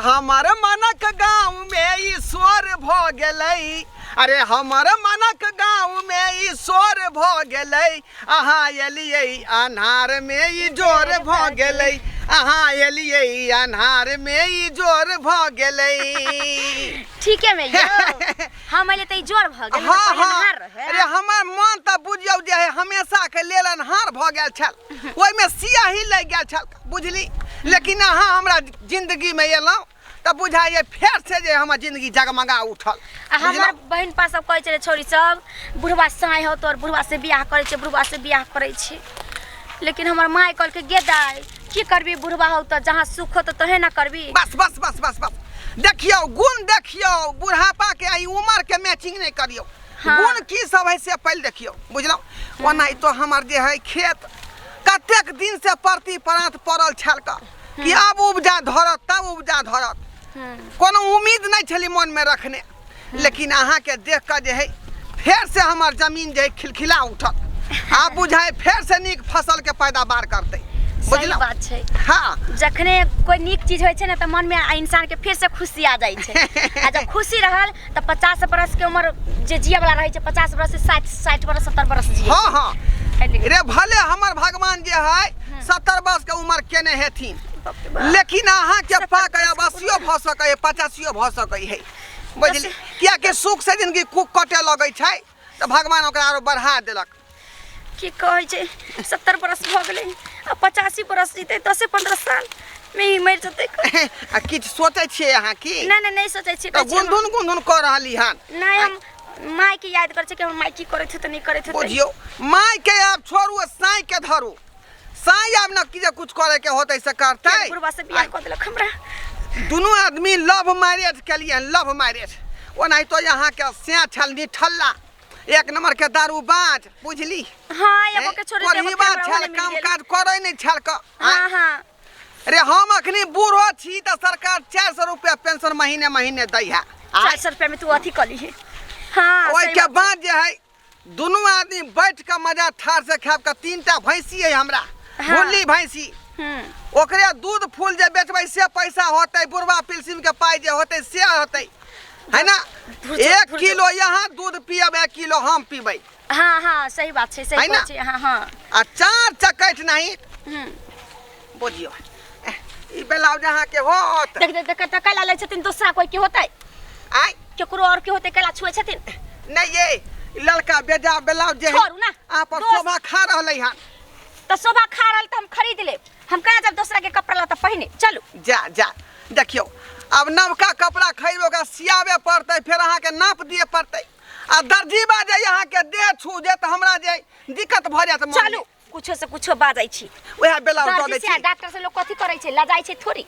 हमर मनक गाँव में ई शोर भऽ गेलै। अरे हमर मनक गाँव में ई शोर भऽ गेलै, अहाँ एलियै अन्हार में ई जोर भऽ गेलै, अहाँ एलियै अन्हार में ई जोर भऽ गेलै। ठीके में यौ, हम एलियै तऽ ई जोर भऽ गेल। हाँ पहिले हाँ अन्हार रहै। अरे हमर मन तऽ बुझियौ जे है हमेशा के लेल अन्हार भऽ गेल छल, ओहिमे सियाही लागि गेल छल बुझली। लेकिन अहाँ हमरा जिंदगी में एलहुँ तऽ बुझाइए फेर से जे हमर जिंदगी जगमगा उठल। आ हमर बुझलहुँ? बहिन पा सब कहै छलै छौरी सब, बुढ़वा साँय हौ तोर, बुढ़वा से बियाह करै छै, बुढ़वा से बियाह करै छै। लेकिन हमर माय कहलकै, गे दाइ की करबी, बुढ़वा हौ तऽ जहाँ सुख होतौ तहे ना करबी। बस बस बस बस बस, देखियौ गुण, देखियौ बुढ़ापा के ई उम्र के मैचिंग नहीं करियौ। हाँ। गुण की सब है से पहले देखियौ बुझलहुँ। ओना तो हमर जे है खेत कतेक दिन से परती परात पड़ल छल का कि आब उपजा धरत तब उपजा धरत, कोनो उम्मीद नहीं छली मन में रखने। लेकिन अहाँ के देख के जे है फेर से हमर जमीन जे है खिलखिला उठल, आब बुझाय फेर से नीक फसल के पैदावार करतै। सही बुझलहुँ? बात छै। हाँ। जखने कोई नीक चीज होइ छै ने तऽ मन में इंसान के फिर से खुशी आ जाइ छै। आ जब खुशी रहल तऽ 50 बरस के उम्र जे जिए वाला रहै छै, 50 बरस से 60 बरस 70 बरस जिए। हाँ हाँ। है लेकिन। रे भले हमर भगवान जे है 70 वर्ष के उम्र केने हेथिन, बाप रे बाप। लेकिन अहाँ के 70 पाक बरस अब के 80 भऽ सकै है, 85 भऽ सकै है बुझली। कियाकि सुख से जिंदगी कुक कटे लगै छै तऽ भगवान ओकरा आरो बढ़ा देलक। की कहै छै, 70 बरस भऽ गेलै आ 85 बरस जीतै, 10-15 साल में ही मरि जेतै। आ किछु सोचै छियै अहाँ की? नहि नहि नहि सोचै छियै। तऽ कहै छियै हम- गुनधुन गुनधुन कऽ रहली हन। नहि, हम माय के याद करै छियै कि हमर माय की करैत हेतै, नहि करैत हेतै। बुझियौ माय के आब छोड़ू आ साँइ के धरू। साँइ आब ने की जे कुछ करे के होतै से करतै। बुढ़वा से बियाह कऽ देलक हमरा। दुनू आदमी लव मैरिज केलियै, लव मैरिज। ओनाहितो अहाँके सैं छल निठल्ला, एक नंबर के दारू बाज बुझली। हाँ, एगो के छोड़ कोढ़ीबा छल, काम काज करै नहि छल क। हाँ, हाँ। अरे हम अखनी बूढ़ो छी तऽ सरकार 400 रुपया पेंशन महीने महीने दै है। 400 रुपया में तू अथी कऽ लीहे। हाँ, ओहि सही के बात। बाद जे है दुनू आदमी बैठ के मजा ठार से खायब के। 3टा भैंसी है हमरा, हाँ। भुल्ली भैंसी, ओकरे दूध फूल जे बेचबै से पैसा होतै, बुढ़वा पिलसिम के पाइ जे होतै से होतै है ना। 1 किलो यहाँ दूध पियब, 1 किलो हम पीबै। हाँ हाँ सही बात छै, सही है ना? बात छै। हाँ हाँ। आ 4 चकैठ नहीं। बुझियौ ई ब्लाउज अहाँ के होत। देख देख देख देख, कैला लै छथिन दोसरा कोई के होतै? आय केकरो और के होतै, कैला छुए छथिन? नहीं ये लड़का बेजा ब्लाउज जे है, छोड़ू ना। अहाँ पर दोस्त- शोभा खा रहलै हन। तऽ शोभा खा रहल तऽ हम खरीद लेब। हम केना जब दोसरा के कपड़ा लत्ता पहिने। चलू। जा जा देखियौ अब नवका कपड़ा खरीद ओकरा सियाबे पड़तै, फेर अहाँके नाप दिए पड़तै। आ दर्जीबा जे अहाँके देह छू जे तऽ हमरा जे दिक्कत भऽ जायत मन में। चलू कुछो से कुछो बाजै छी। वएह ब्लाउज दऽ दर्जी दै से आ छी। डॉक्टर से लोग कथी करै छै, लजाइ छै थोड़ी।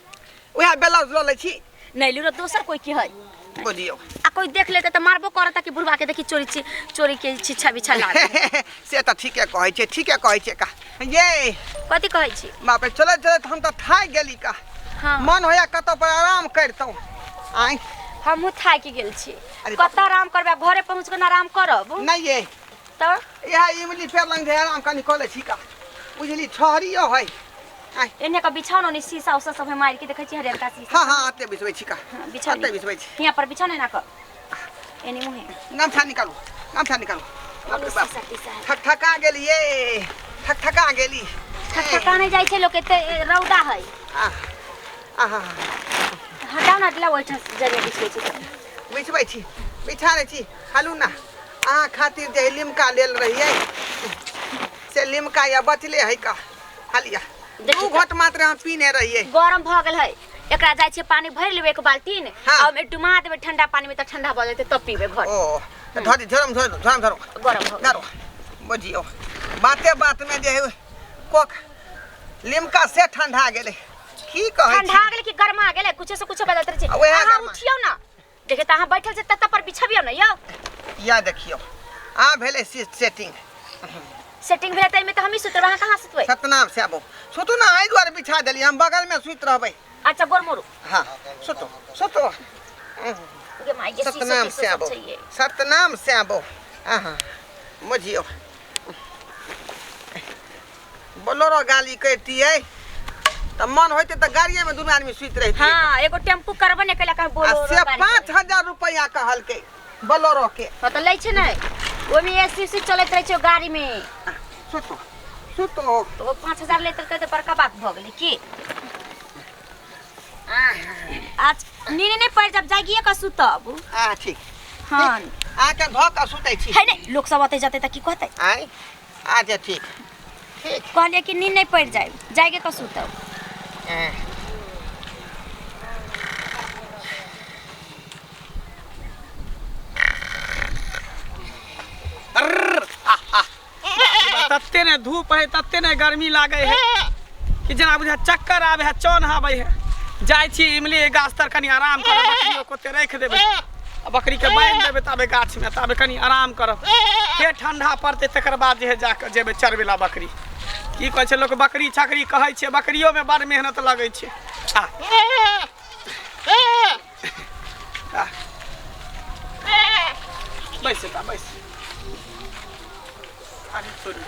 वएह ब्लाउज लऽ लै छी। नहि लियौ, दोसर कोई की है। बुझियौ। आ कोई देख लेतै तऽ मारबो करत कि बुढ़वा के देखी चोरी छी, चोरी के छिछा बिछा लागल। से तऽ ठीके कहै छै, ठीके कहै छै का। ये कथी कहै छी? बाप रे, चलैत चलैत हम तऽ थाकि गेली का। हाँ। मन होया कतौ पर आराम करितहुँ। आँय। हमहूँ थाकि गेल छी। अरे बाप कतऽ आराम करबै, घरे पहुँच कऽ आराम करब? नहि ये। तऽ? इएह इमली पेड़ लग जे आराम कनि कऽ लै छी का। बुझली छहरियो है। आँय। एने का बिछाओ ने, शीशा उसा सब है मार के देखै छी हरियरका शीशा। हाँ हाँ अते बिछबै छी का। हाँ, बिछाओ अते बिछबै छी। हियां पर बिछाओ ने ना कर। एने मुहे। गमछा निकालू, गमछा निकालू। बाप रे बाप। शीशा तीसा है। ठकठका गेलियै, ठकठका गेली। ठकठका नहि जाइ छै लोक, एते रौदा है। आह, आहा। हटाओ ना, अगला ओहिठाम जगह बिछबै छी। बिछबै छी, बिछा दै छी। हालू ना, अहाँ खातिर जे लिमका लेल रहियै से लिमका या बचले है का। हालिया देखी 2 तऽ। घोट मात्र हम पीने रहियै। गरम भऽ गेल है, एकरा जाइ छियै पानी भरि लेबै एक बाल्टीन, हाँ। आ ओहिमे डुमा देबै ठंडा पानी में तऽ ठंडा भऽ जेतै तब पीबै घर। ओ तऽ धऽ दी, धरम धरू, धरम धरू। गरम भऽ गेल। धरू। बुझियौ बाते बात में जे है कोक लिमका से ठंडा गेलै। की कहै छी? ठंडा गेलै कि गरमा गेलै, कुछो से कुछो बदलैत रहै छै। आ वएह अहाँ गरमा। उठियौ ना, देखे तऽ अहाँ बैठल छै तत्ता पर बिछबियौ ने यौ। या देखियौ आ भेलै सेटिंग। सेटिंग भेलै तऽ एहिमे तऽ हमही सुतबै, अहाँ कहाँ सुतबै? सतनाम से आबो सुतू ना, एहि दुआरे बिछा देलियै, हम बगल में सुति रहबै। अच्छा गोर मोरू। हाँ सुतू सुतू। गे माय गे, शीशो सतनाम तीसो से सब आबो, छैहे। सतनाम से आबो। आहा बुझियौ बोलोरो गाली करितियै। तऽ मन होइते तऽ गाड़िए में दुनू आदमी सुति रहितियै। हाँ, एगो टेम्पू करबे नहि केलक, आ बोलो से 5000 रुपैआ कहलकै बोलेरो के। हाँ तऽ लै छै ने, ओहिमे एसी उसी चलैत रहै छै ओ गाड़ी में। सुतो सुतो। तऽ ओ 5000 लैत रहतै तऽ बड़का बात भऽ गेलै की। आज नींद नहीं पड़ जब जागिए का सुतब। आ ठीक। हाँ। आके धऽ कऽ सुतै छी। है नहीं, लोग सब अते जाते तऽ की कहतै? आय अच्छा ठीक ठीक। कहलिए कि नींद नहीं पड़ जाए, जागे का सुतब। तते ने धूप है, तते ने गर्मी लागे है कि जेना बुझा चक्कर आबे है, चौन आबे है। जाइ छी इमली के गाछ तर कनी आराम करब, बकरियो को ओते राखि देबै आ बकरी के बान्हि देबै ताबे गाछ में, ताबे कनी आराम करब। फेर ठंडा पड़तै तकर बाद जे है जाके जेबै चरबै ला बकरी। की कहै छै लोक, बकरी छकरी कहै छै, बकरियो में बड़ मेहनत लगै छै। आ आ बैस ता बैस। अरे छोड़ू,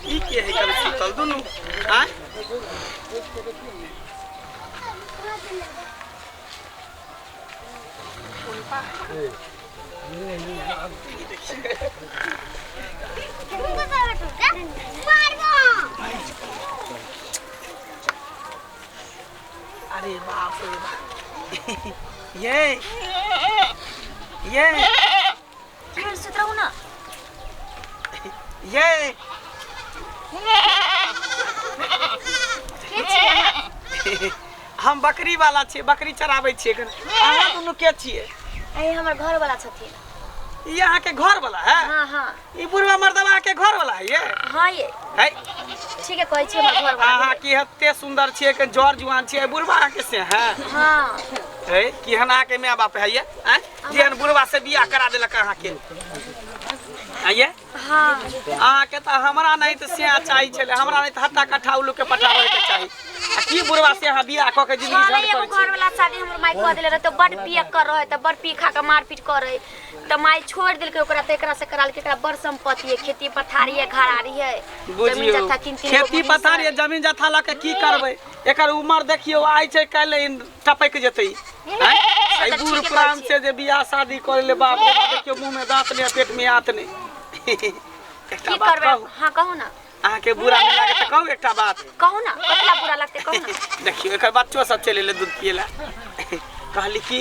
ई के है कल सुतल दुनू? आँय अरे बाप रे बाप, ये फिर सुत रहू ना। ये के छियै अहाँ? हम बकरी वाला छियै, बकरी चराबै छियै एखन। अहाँ दुनू के छियै? अरे हमर घर वाला छथिन। ई अहाँके घर वाला है? हाँ हाँ। ई बुढ़वा मर्दवा अहाँके घर वाला है ये? हाँ ये। है? ठीक है, कहै छी हमर घर वाला। अहाँ की एते सुंदर छियै, एखन जर जुआन छियै, बुढ़वा अहाँके से है? हाँ। है केहन अहाँके माय बाप है ये? आँय केहन बुढ़वा से बियाह करा देलक अहाँके? आइये? हाँ। अहाँके तऽ हमरा नहि तऽ सएह चाही छलै, हमरा नहि तऽ हट्टा कट्ठा उल्लू के पटाबै के चाही। आ की बुढ़वा से अहाँ बियाह कऽ के जिंदगी छलै झंड एगो करै घर छी? वाला शादी हमर माय कऽ देले रहै तऽ बड़ पियक कर रहै, तऽ बड़ पी खा के मारपीट करै, तऽ माय छोड़ि देलकै ओकरा, तऽ एकरा से करालकै। एकरा बड़ संपत्ति है, खेती पथारी है, घरारी है, जमीन बुझियौ जथा तीन तीन गो खेती महींस पथारी है। जमीन जथा लऽ के की करबै? एकर उमर देखियौ, आइ छै काल्हि टपकि जेतै। आँय? एहि तऽ बूढ़ ठीके पुरान कहै से जे बियाह शादी करै ले, बाप रे बाप, देखियौ मुँह में दाँत नहि, पेट में आंत नहि। एकटा की बात करबै? कहू? हाँ कहू ना। अहाँके बुरा नहि लागे तऽ कहू एकटा बात? कहू ना, कतला बुरा लगतै कहू ना। देखियौ एकर बच्चो सब चलि एलै दूध पियै लए। कहली कि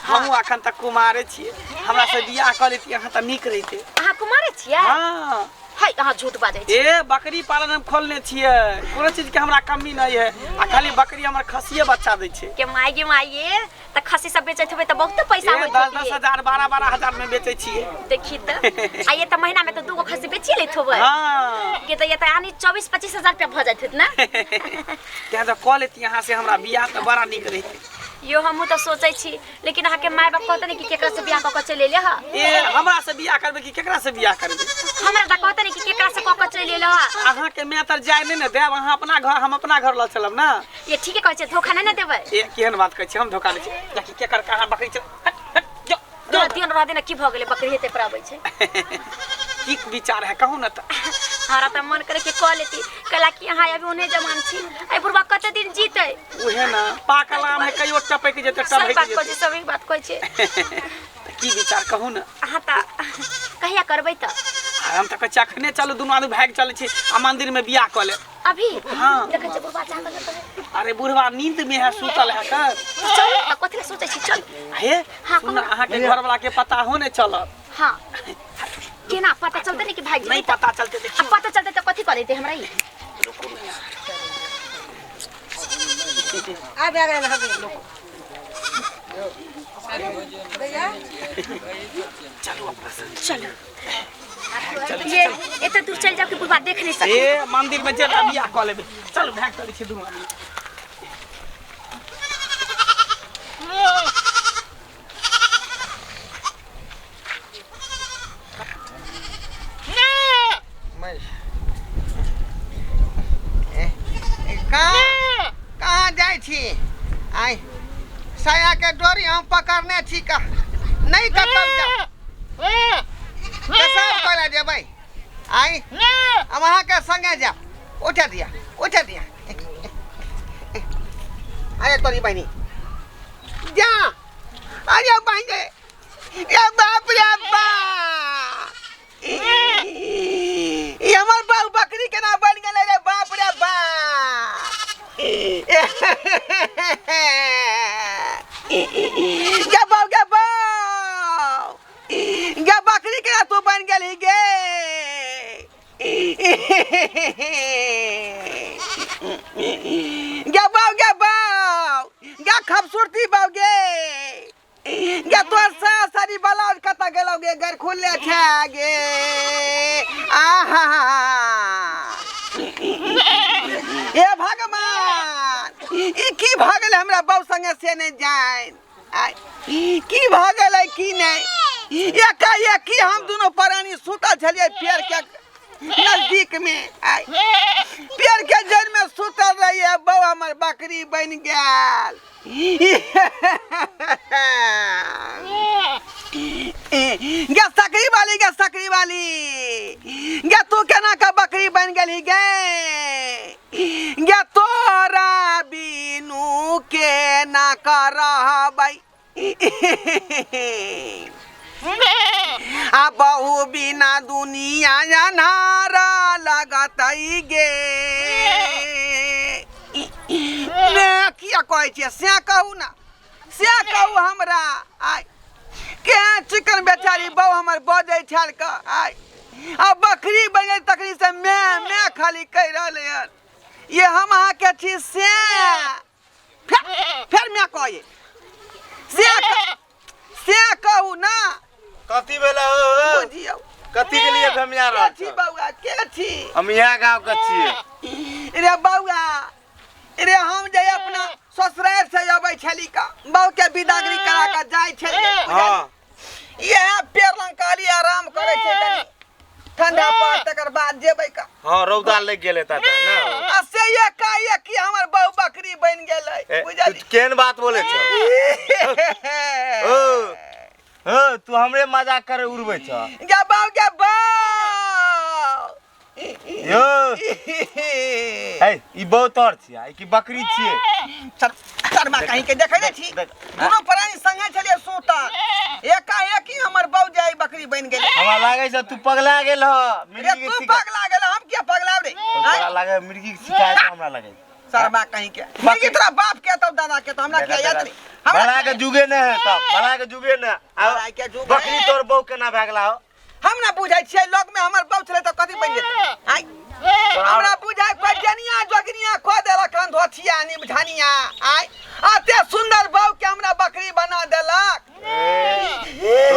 हमहूँ अखन तक कुमारे छियै, हमरा से बियाह कऽ लेतियै अहाँ तऽ नीक रहितै। अहाँ कुमारे छियै? हाँ। है अहाँ झूठ बाजै छी। ए बकरी पालन हम खोलने छियै, कोनो चीज के हमरा कमी नहीं है, आ खाली बकरी हमर खसिए बच्चा दै छै। के माय गे माय ये, तऽ खसी सब बेचैत हेबै तऽ बहुत पैसा ए, होइत दस दस होतै। हजार 12-12 हजार में बेचै छियै। देखी तऽ आ ये तऽ महीना में तऽ 2 गो खसी बेचिए लैत होबै। हाँ। के तऽ ये तऽ यानी 24-25 हजार रुपया भऽ जाइत होत ना। तें तऽ कऽ लेती अहाँ से हमरा बियाह तऽ बड़ा नीक रहितै। यो हमहूँ तऽ सोचै छी, लेकिन अहाँके माय बाप कहतै ने कि केकरा से बियाह कऽ के चलि एलै हँ? ए हमरा से बियाह करबै कि केकरा से बियाह करबै? हमरा तऽ कहतै ने कि केकरा से कऽ के चलि एलै हँ? अहाँके माय तर जाय नहि ने देब, अहाँ अपना घर हम अपना घर लऽ चलब ना। ये ठीके कहै छै, धोखा नहि ने देबै? ए केहन बात कहै छी, हम धोखा दै छी? देखी केकर कहाँ बकरी छै। हट हट जो जो। दियौ न, रह दे न, की भऽ गेलै, बकरी हेतै पर अबै छै। की विचार है कहू ना तऽ? हमरा तऽ मन करे कि कऽ लेती, कहला कि अहाँ अभी ओहने जवान छी, एहि बुढ़बा कते दिन जीतै? उहे ना, पाकल आम है, कहियो टपकि जेतै, सही टपकि बात कहै जेतै। छै, सही बात कहै छै। तऽ की विचार कहू ना? अहाँ तऽ कहिया करबै तऽ? हम तऽ कहै छी अखने चलू, दुनू आदमी भागि चलै छी आ मंदिर में बियाह कऽ लेब। अभी? हाँ। देखै छियै बुढ़बा जागल है। अरे बुढ़वा नींद में है, सुतल है कर। चलू तऽ कथी लए सोचै छी, चल। हे हाँ, सुन, कहू। अहाँके घर वाला के पता हो नहि चलत। हाँ केना पता चलतै ने कि भागि नहीं जेबै तऽ? पता चलतै देखियौ। आ पता चलतै तऽ कथी कऽ देतै हमरा ई? चलू ये एते दूर चलि जाउ कि बुढ़बा देख नहि सकै। ए मंदिर में चल बियाह कऽ लेबै, चलू भागि चलै छी दुनू आदमी। कहाँ कहाँ जाइ छी? आइ साया के डोरी हम पकड़ने छी, का नहीं कतौ जाउ, पेशाब करे जेबै? आइ हम अहाँके संगे जायब। उठे दिया, उठे दिया। अरे तोरी बहिनी जा। अरे बहिन गे, ए बाप रे बाप, ई हमर बाबू बकरी केना बनि गेलै रे बाप रे बाप। गे बाऊ गे बाऊ गे, बकरी केना तू बनि गेलही गे? गे बाऊ गे बाऊ गे, खूबसूरती बाऊ गे गे, तोर सास सारी ब्लाउज कतऽ गेलौ गे? घर खुलले छै गे। आहा हे भगवान, ई की भऽ गेलै हमरा बहू संगे से नहि जानि। आइ की भऽ गेलै की नहि, एकाएकी हम दुनू प्राणी सुतल छलियै पेड़ के नजदीक में, आइ पेड़ के जड़ में सुतल रहियै, बहू हमर बकरी बनि गेल। गे सकरी वाली, गे सकरी वाली गे, तू केना के बकरी बनि गेलही गे? गे तोरा बिनु केना करबै, आ बहु बिना दुनिया अन्हारा लगतै गे। ने किया कहै छियै से कहू ना, से कहू हमरा। आइ केहन चिकन बेचारी बहु हमर बजै छल क, आइ आ बकरी बजै तकरी से मैं मैं खाली कहि रहलै हन। ये हम अहाँके छी से फेर फेर मैं कहै से से कहू ना। कथी भेलै हो? बुझियौ कथी के लिए घमिया के रहल छी छौ? बौआ, के छी? हम इएह गाँव के छियै। रे बौआ रे, हम जे अपना ससुरारि से अबै छली का बहू के विदागरी करा के जाइ छलियै। हाँ। इएह पेड़ लग कहलियै आराम करै छै कनी ठंडा पर, तकर बाद जेबै का। हाँ, रौदा लागि गेलै ता ने। आ से एकाएकी हमर बहू बकरी बनि गेलै। ए, बुझलियै? तू केहन बात बोलै छौ? ओ हो, तू हमरे मजाक करे उड़बै छ? गे बाऊ गे बाऊ। यो हे, ई बहुत और छियै ई की बकरी छियै? चल शर्मा कहीं के देखै नहि छी। देख। दुनू प्राणी संगे छलियै सुतल, एकाएकी हमर बहू जाय बकरी बनि गेलै। हमरा लागै छै तू पगला गेल ह। रे मिर्गी के तू शिकार पगला गेल, हम किया पगलाब रे? तोरा लागै मिर्गी के शिकायत हमरा लागै। शर्मा कहीं के, मिर्गी तोरा बाप के तो दादा के तो हमरा किया याद नहीं? हमरा बड़ा के जुगे ने है तब, बड़ा के जुगे ने। आ बड़ा के जुग है। बकरी तोर बहू केना भए गेला हो? हम ना बुझै छियै, लग में हमर बहू छलै तऽ कथी बनि जेतै? आँय हमरा बुझाइ कोइ जनिया जोगिनिया खो देलक हन धोथिया नी धनिया। आँय अते सुंदर बहू के हमरा बकरी बना देलक।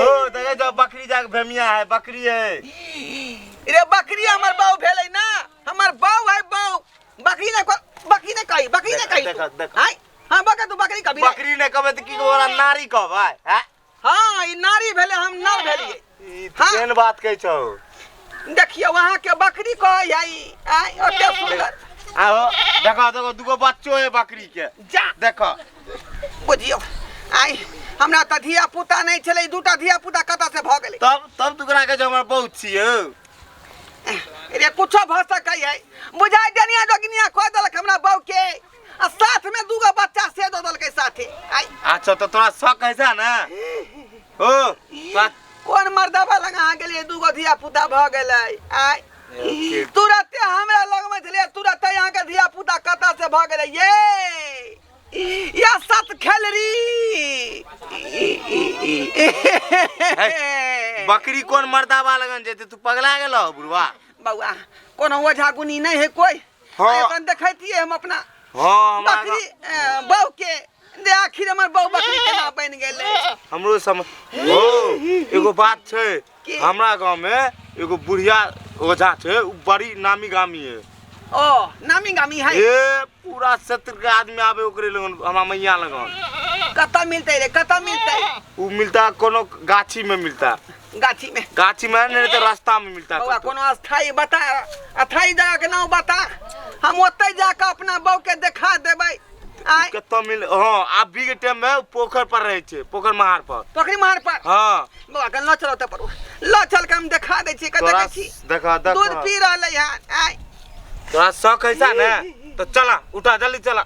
ओ देखै छौ बकरी जाके भेमिया है, बकरी है रे। बकरी हमर बहू भेलै ना, हमर बहू है बहू, बकरी ने बकरी ने कही, बकरी ने कही। देख, देख। आँय हाँ बका तू बकरी कभी बकरी ने कहबै तऽ की ओकरा नारी कहबै हैं? हाँ ई नारी भेलै, हम नर भेलियै। ई हाँ। केहन बात कहै छौ? देखियौ अहाँके बकरी कहै है ई। आँय ओते सुंदर। आहो देखो देखो, दूगो बच्चो है बकरी के। जा देखो बुझियौ, आइ हमरा तऽ धिया पुता नहि छलै, दूटा धिया पुता कतऽ से भऽ गेलै? तब तब तू ओकरा कहै छौ हमर बहुत छियौ। रे कुछो भऽ सकै है, बुझाइ जनिया जोगिनिया कह देलक हमरा बहू के, आ साथ में दूगो बच्चा से दऽ देलकै साथे। आइ अच्छा तऽ तोरा शक है ने हो तोरा? कोन मर्दाबा लग अहाँ गेलियै दूगो धिया पुता भऽ गेलै? आइ तुरते हमरा लगमे छलियै, तुरते अहाँके धिया पुता कतऽ से भऽ गेलै? ये या सत खेलरी। बकरी कोन मर्दाबा लगन जेतै? तू पगला गेल हो बुढ़वा। बौआ कोनो ओझा गुनी नहि है कोई? हाँ। एखन देखैतियै हम अपना हाँ हमरा बकरी बहू के जे आखिर हमर बहू बकरी केना बनि गेलै। हमरो सम ओ एगो बात छै। की? हमरा गांव में एगो बुढ़िया ओझा छै, उ बड़ी नामी गामी है। ओ नामी गामी है? ए पूरा क्षेत्र के आदमी आबे ओकरे लगन, हमरा मैया लगन। कतऽ मिलतै रे, कतऽ मिलतै? उ मिलता कोनो गाछी में मिलता। गाछी में? गाछी में नहीं तो रास्ता में मिलता। बौआ कोनो अस्थायी बता, अस्थायी जगह के नाम बता, हम ओतै जाकऽ अपना बहू के देखा देबै। आय कतऽ मिल? हाँ अभी के टाइम में उ पोखर पर रहै छै, पोखर महार पर। पोखरी महार पर? हाँ। बौआ के लऽ चल ओतऽ पर, लऽ चल के हम देखा दै छियै। कतऽ तोरा छी? देखा दूध देखा पी रहलै हन। आय तोरा शौक ऐसा ने तो चला, उठा जल्दी चला।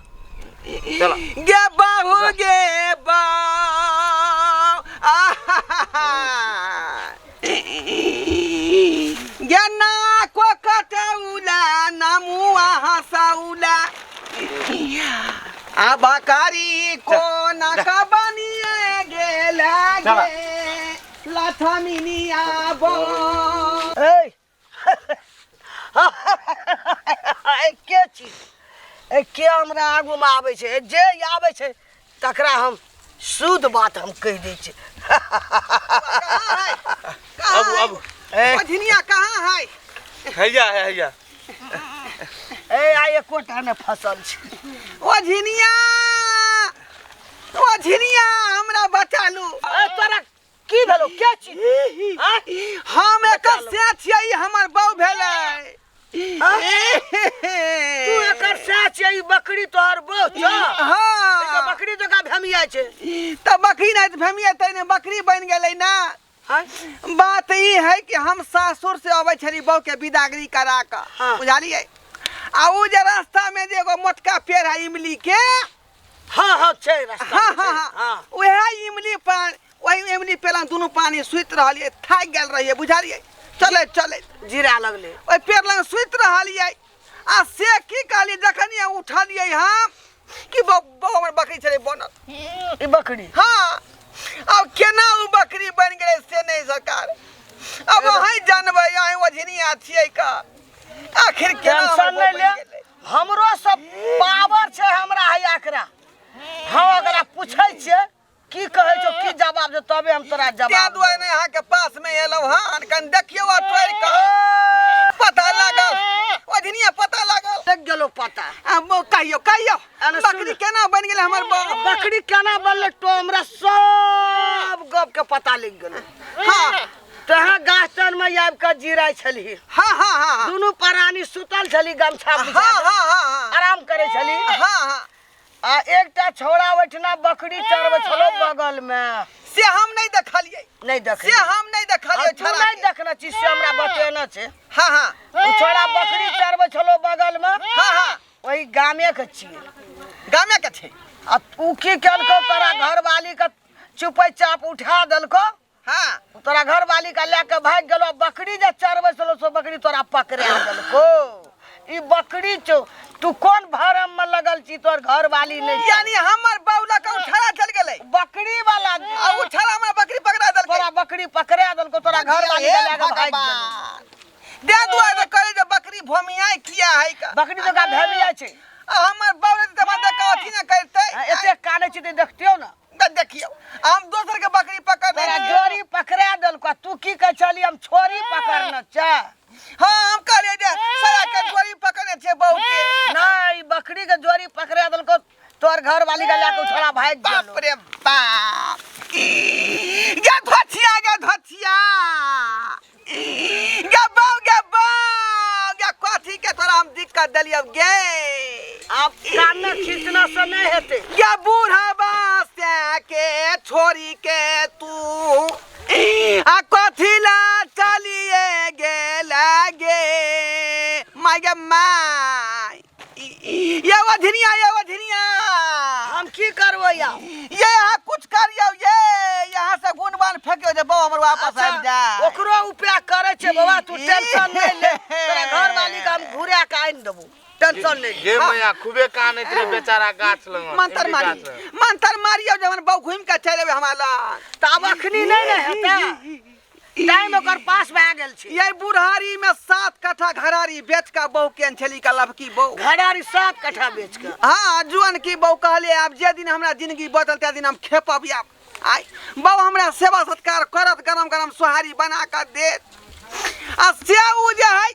चल गे बाबू गे बाऊ आहा गे ना को कटौला ना मुआ हसौला आ बकरी को ना का बनिए गेला चला। गे लथमिनिया बो ए के छी ए के हमरा आगूमे आबै छै जे आबै छै तकरा हम शुद्ध बात हम कहि दै छी कहाँ है कहाँ अब है? अब मझिनिया कहाँ है हैया है हैया ए आइ एकोटा नहि फसल छै ओ झिनिया ओ झिनिया हमरा बचा लू ए तोरा की भेलो के छी आँय? हम एकर से छियै ई हमर बहू भेलै तू एकर सैह छियै ई बकरी तोहर बहु छौ हाँ एकर बकरी जकाँ भेमिया छै तऽ बकरी नहि तऽ भेमियतै ने बकरी बनि गेलै ने आँय? बात ई है कि हम सासुर से अबै छली बहू के विदागरी करा कऽ हाँ। बुझलियै आ उ जे रास्ता में जे एगो मोटका पेड़ है इमली के हाँ हाँ छै रास्ता हाँ मे छै। हाँ हाँ हाँ वएह इमली पर वही इमली पेड़ दुनू पानी सुति रहलियै थाकि गेल रहियै बुझलियै चलैत चलैत जीरा लगलै ओहि पेड़ लग सुति रहलियै आ से की कहलियै जखन उठलियै हम कि बौ बौ हमर बकरी छलै बनल ई बकरी हाँ अब केना ओ बकरी बनि गेलै से नहि सरकार अब अहीं जानबै अहीं ओझनिया छियै का आखिर केना हमर टेंशन बौ नहि बनि ले गेलै? हमरो सब पावर छै हमरा है एकरा हम ओकरा पूछै छियै की कहै छौ की जवाब दे तबे हम तोरा तें जवाब दुआरे नहि अहाँके पास मे एलहुँ हन कनि देखियौ आ तोड़ि कऽ पता लागल ओझनिया पता लागल लग गेलो पता आब कहियौ कहियौ अरे सुन। बकरी केना बनि गेलै हमर बौ बकरी केना बनलै तो हमरा सब गप के पता लागि गेलो हाँ तहाँ गाछ तर में आबि कऽ जिराइ छलही हाँ हाँ हाँ दुनू प्राणी सुतल छली गमछा बिछा हाँ कऽ। हाँ हाँ आराम करै छली हाँ हाँ आ एकटा छौड़ा ओहिठिना बकरी चरबै छलो बगल में से हम नहीं देखलियै नहीं देख से हम नहीं देखलियै तू छोड़ा नहीं के। देखने छी से हमरा बतेने छै हाँ हाँ ओ छौड़ा बकरी चरबै छलो बगल में हाँ हाँ ओहि गामे के छियै गामे के छै आ उ की केलको तोरा घरवाली के चुपै चाप उठा देलको हाँ तोरा घरवाली के लए के भागि गेलो बकरी जे चरबै छलो से बकरी तोरा पकड़ा देलको ई बकरी छौ तू कोन भरम में लगल छी तोर घरवाली नहीं छौ। यानी हमर बाउला के उठारा चल गेलै बकरी वाला आ उठारा हमरा बकरी पकड़ा देलकै तोरा बकरी पकड़ा देलको तोरा घरवाली के लए के भागि गेलो भगवान दे दुआरे करे जे बकरी भोमियाई किया है का बकरी तो का भेमिया छै आ हमर बाउला तऽ हमरा देख अथी ने करतै आ, एते कानै छै तऽ देखतियौ ने तऽ देखियौ हम दोसर के बकरी पकड़ तोरा जोड़ी पकड़ा देलको तू की कहै छली हम छोरी पकड़ने छै हाँ हम कहलियै जे सारा के जोड़ी पकड़ने छै बहू के नहीं बकरी के जोड़ी पकड़ा देलको तोर घर वाली के लए के छोड़ा भागि गेलो बाप रे बाप गे धोथिया गे धोथिया गे बाऊ गे बाऊ गे कथी के तोरा हम दिक्कत देलियौ गे आब कान खींचना से नहीं हेतै गे बूढ़ा से के छोड़ी के तू आ कथी ला चलिए गेला गे माय गे माय ये वधिनिया ये वधिनिया हम की करबै आब ये यहाँ कुछ करियो ये यहाँ से गुण बाण फेंकियो जे बौ हमर वापस आबि जा ओकरो उपाय करै छै बाबा तू टेंशन नहीं ले तोरा घर वाली के हम घुरा के आनि देबो टेंशन नहीं ले गे मैया खूबे कानैत रहे बेचारा गाछ लग मंत्र मारी मंत्र मारियो जवन बौ घूमि के चलि एबै हमरा लग तऽ आब अखनी नहीं ने हेतै टाइम ओकर पास भए गेल छै ये बुढ़ारी में 7 कट्ठा घरारी बेच के बहू के छली का लभकी बहू घरारी 7 कट्ठा बेच के हाँ जुअन की बहू कहलिए आब जे दिन हमरा जिंदगी बचल ते दिन हम खेपब आब आइ बहू हमरा सेवा सत्कार करत गरम गरम सोहारी बना के देत आ से उ जे है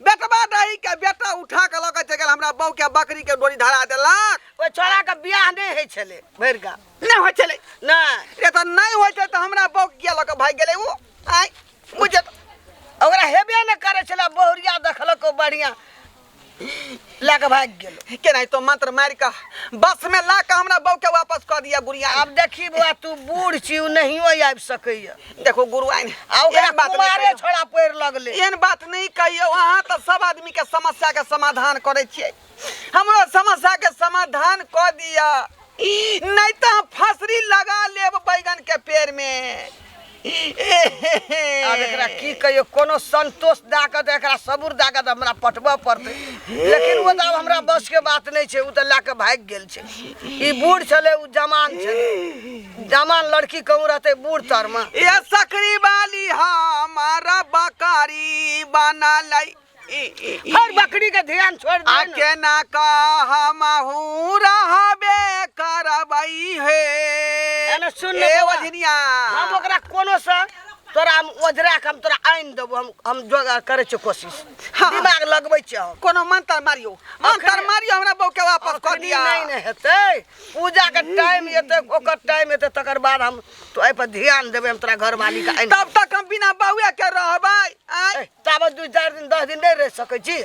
बेटबा दही के बेटा उठा के लऽ के चलि गेल हमरा बहू के बकरी के डोरी धरा देलक ओहि छोड़ा के बियाह नहि होइ छलै भरि गाम नहि होइ छलै नहि रे तऽ नहि होइ छै तऽ हमरा बहू किया लऽ के भागि गेलै ओ आइ बुझत ओकरा हेबे नहि करै छलै बहुरिया देखलक ओ बढ़िआँ लए कऽ भागि गेलो। केनाहितो मंत्र मारि कऽ बस में ला कऽ हमरा बहू के वापस कऽ दिया गुड़िया। आब देखी बौआ, तू बूढ़ छी, ओ नहियो आबि सकैया। देखो गुरुआइन, आ ओकरा एहन बात नहि कुमारे कहियौ। छोड़ा पड़ि लगलै। एहन बात नहीं कहियौ, अहाँ तऽ सब आदमी के समस्या के समाधान करै छियै, हमरो समस्या के समाधान कऽ दिअ, नहीं तऽ हम फसरी लगा लेब बैगन के पेड़ में। आब एकरा की कहियौ, कोनो संतोष दए कऽ तऽ एकरा सबूर दए कऽ तऽ हमरा पटबऽ पड़तै, लेकिन ओ तऽ आब हमरा बस के बात नहि छै, ओ तऽ लए कऽ भागि गेल छै। ई बूढ़ छलै, ओ जवान छलै, जवान लड़की कहूँ रहतै बूढ़ तरमे। ये सकरी वाली हमारा बकरी बनलै, हर बकरी के ध्यान छोड़ दे आ ने। केना कहमहू रहबे करबै हे। एने सुन ने ए बौआ। ओझनिया, हम ओकरा कोनो से तोरा हम ओझरा के हम तोरा आनि देबो, हम जोगाड़ करै छियै कोशिश, हाँ। दिमाग लगबै छियै हम। कोनो मंत्र मारियो, मंत्र मारियो, हमरा बहू के वापस कऽ अखनी दिया। नहि ने हेतै, पूजा के टाइम एतै, ओकर टाइम एतै, तकर बाद हम तो एहि पर ध्यान देबै, हम तोरा घरवाली के आनि तब तक हम बिना बहुए के रहबै? आँय? देबै। ताबत 2-4 दिन 10 दिन नहि रहि सकै छी।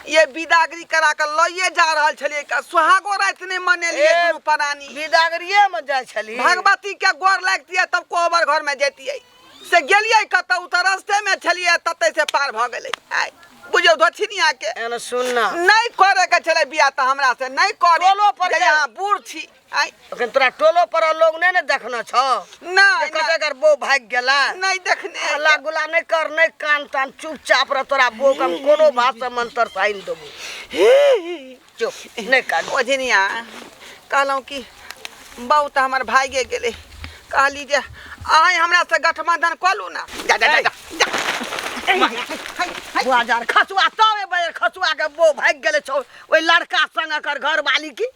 ये विदागरी करा के लइए जा रहल छलियै का, सुहागो राति नहि मनेलियै ए, दुनू प्राणी। विदागरिये मे जाइ छली? भगवती के गोर लगतियै तब कोहबर घर में जैतियै, से गेलियै कतऽ, ओ तऽ रस्ते में छलियै, ततै से पार भऽ गेलै। आइ बुझियौ धोछिनिया के। एने सुन ना, नहि करे के छलै बियाह तऽ हमरा से नहि करी, टोलो पर जे के- अहाँ बूढ़ छी। आइ अखन तोरा टोलो पर लोग नहि ने देखने छौ? नहि। जे कते एकर बहू भागि गेला नहि देखने। हल्ला गुल्ला नहि कर, नहि कान तान, चुपचाप रह, तोरा बहू के हम कोनो भाषा मंत्र से आनि देबो, चुप, नहि कान। ओझनिया, कहलहुँ कि बहू तऽ हमर भागिए गेलै, कहली जे अहाँ हमरा से गठबंधन कऽ लू ना। जा जा जा जा, जा। बुआ जार खसुआ तबे बजे खसुआ के बहू भागि गेलै छौ ओहि लड़का संग एकर घरवाली की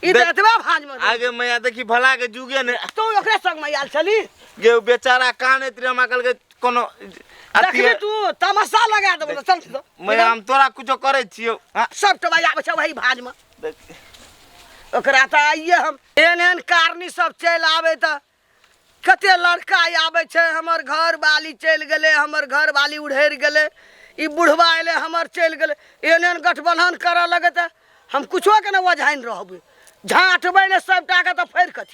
ई तऽ एतबे भाँज में आगे मैया देखी भला के जुगे ने। तू ओकरे संग में आयल छली? गे ओ बेचारा कानैत रहे, हमरा कहलकै कोनो अथी। देखबी तू तमाशा लगा देबो, चल चल। मैया, हम तोरा कुछो करै छियौ? हाँ? सब टोबा आबै छै वही भाँज में। देख। ओकरा तऽ आइए हम एहन एहन कारनी सब चलि आबै तऽ कते लड़का आबै छै, हमर घर वाली चलि गेलै, हमर घर वाली उढ़ैर गेलै, ई बुढ़वा एलै हमर चलि गेलै, एहन एहन गठबंधन करऽ लगै तऽ हम कुछो के नहि ओझाइन रहबै, झाँटबै ने सबटा के तऽ फेर कथी।